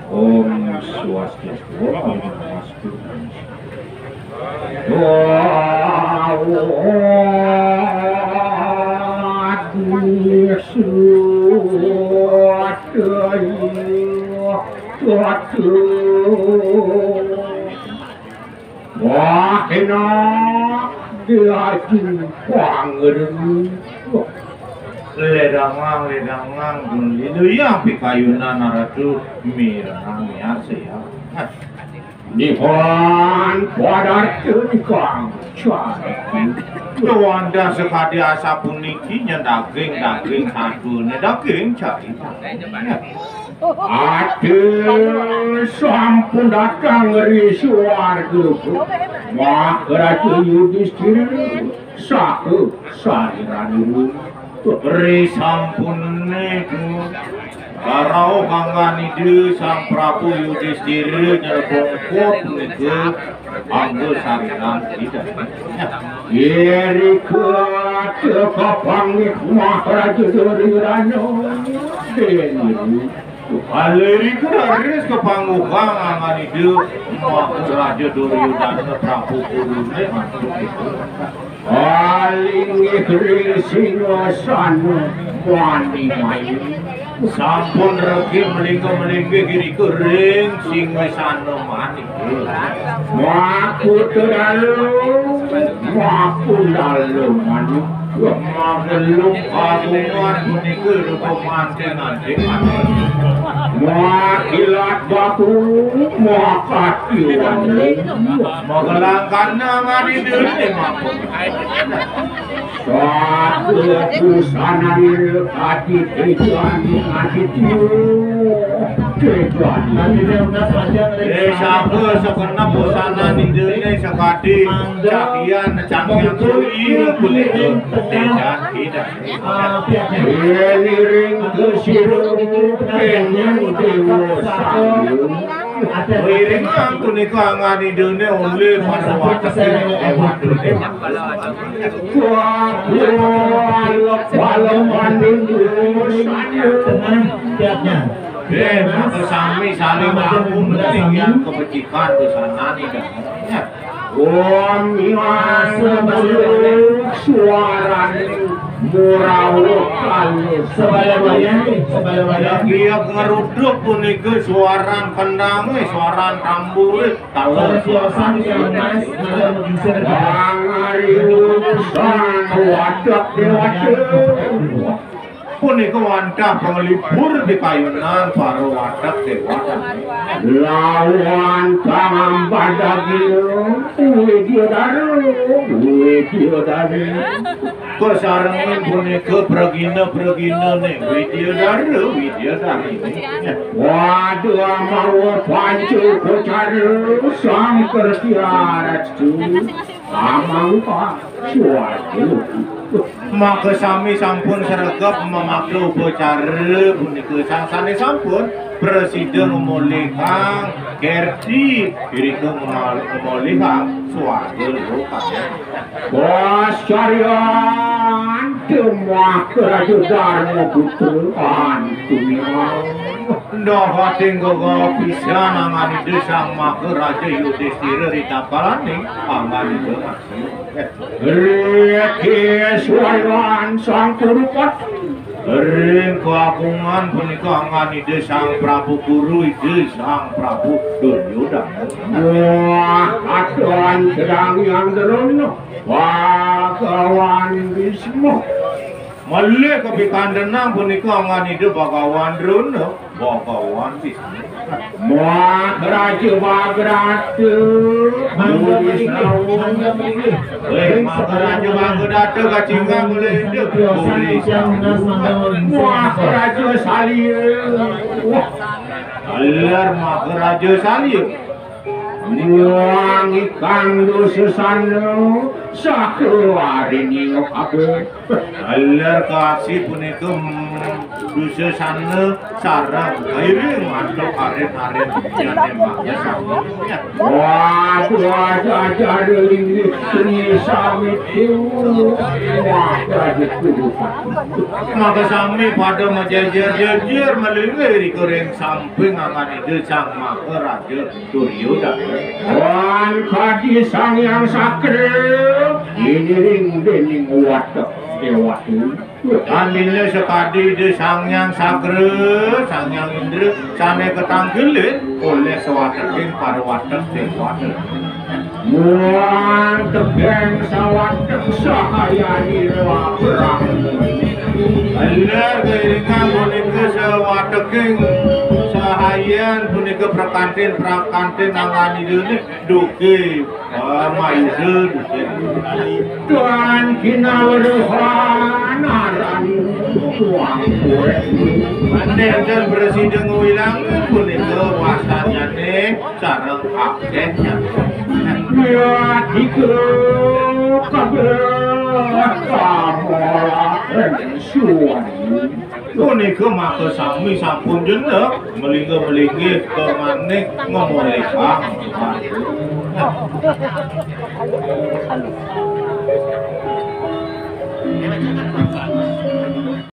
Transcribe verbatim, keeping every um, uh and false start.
Om Swastiastu, Om Swastiastu. Wah, enak diajing pangeran. Ledangang, ledangang, dun lilu ya pikayunan aratu mirang ya saya. Nihan padarkeun kang cari. Wanda sakadi asapuniki nya daging, daging, sadurunge daging cari. Atuh sampun datang ri suarga. Maharaja Yudistira saha sariranirun. Ri sampun niku. Karauh kanggan Ida Sang Prabu Yudistira nyelebongkot nika anggo sariran Ida. Irika kapanggih Maharaja Duryudana. Deni. Alirika raris kapangguhang anggan Ida Maharaja Duryudana Prabu Kurune antuk nika. Alinggih ring singgasana mani mayu. Sampun regep melinggih-melinggih irika ring singgasana mani. Makuta dalu, makuta dalu mani. Magelung kagungan punika rupa manten-anten. Makilat batu, makatiwan. Magelangkana mani dene mapun. Saha busana diri kadi tejan aditya. Tejan. Eh, saha sakena busana dene sakadi cakian, cakian suri, kulit tejan, tidak. Yen iring kasira pengen dewa sayu. Wiringan punika anggan Idane olih para watek ing Dewa Dewa. Wah, wah, wah, wah, maning dewa sayu. Tenang, tiapnya. Eh, maka sami saling ampun tinggian kebecikan dosanane dah. Wong yang suarane murah kalu. Sebelum wayah, sebelum wayah. Dia ngeruduk punika suaran kendange, suaran tambure. Kalau suasana yang mas, ada mengusir. Bang Ari urusan wadak dewata. Punika wantah panglipur pikayunan para watek dewa. Lawan tangan pada gila, Widyadara, Widyadara. Kasarengin punika pragina-praginane Widyadara, Widyadara. Waduh, mawa panca upacara sang kertiaratu. Amang Pak, suatu. Maka sami sampun sregep mamakta upacara punika, sangsane sampun prasida ngemolihang kerti irika ngemal-, ngemolihang swarga lokane. Bos caryan demak Raja Darma Putra antunya. Ndoh wating gogo pisan anganida Sang Maharaja Yudistira ri tapalaning anganida. Riki swargan Sang Kurupati. Ring kagungan punika anggan Ida Sang Prabu Kuru, Ida Sang Prabu Duryudana. Wah, adan sedang yang derun Bagawan Bisma. Malih kapikantenang punika anggan Ida Bagawan Drona. Bagawan Bisma. Maharaja Bagdata. Mangga mriki, mangga mriki. Weh, Maharaja Bagdata kacinggang oleh Ida. Tiosan Ujang Unas mangga mriki. Maharaja Salya. Wah. Alar Maharaja Salya. Muang ikang dusesana, sakewaring ino kabeh. Ler kasih punika, mm, dusesana sareng kairing mantuk arit-arit jane makya sami. Waduh, aja-aja ada linggih seni sami tiwu. Wah, aja kudukan. Maka sami pada majejer-jejer malinggih rika ring samping angan Ida Sang Maharaja Duryodana. Wan kadi Sang Hyang Sagra, iniring dening watek dewata. Anina sakadi Ida Sang Hyang Sagra, Sang Hyang Indra, sane katangkilin olih sawateking para watek dewata. Muang tebeng sawatek sahayanira Brahma. Bener, kairingan punika sawateking sahayan punika prakantin-prakantin angan Ida duke, ah, maida duke. Tuan kinawruhan aran muang kuwe. Enten prasida ngawilangan punika wasanyane sareng akeh. Ya, tiga kabeh kamola suwani. Punika maka sami sampun jenek, malinggih-malinggih tur manik ngamolihang.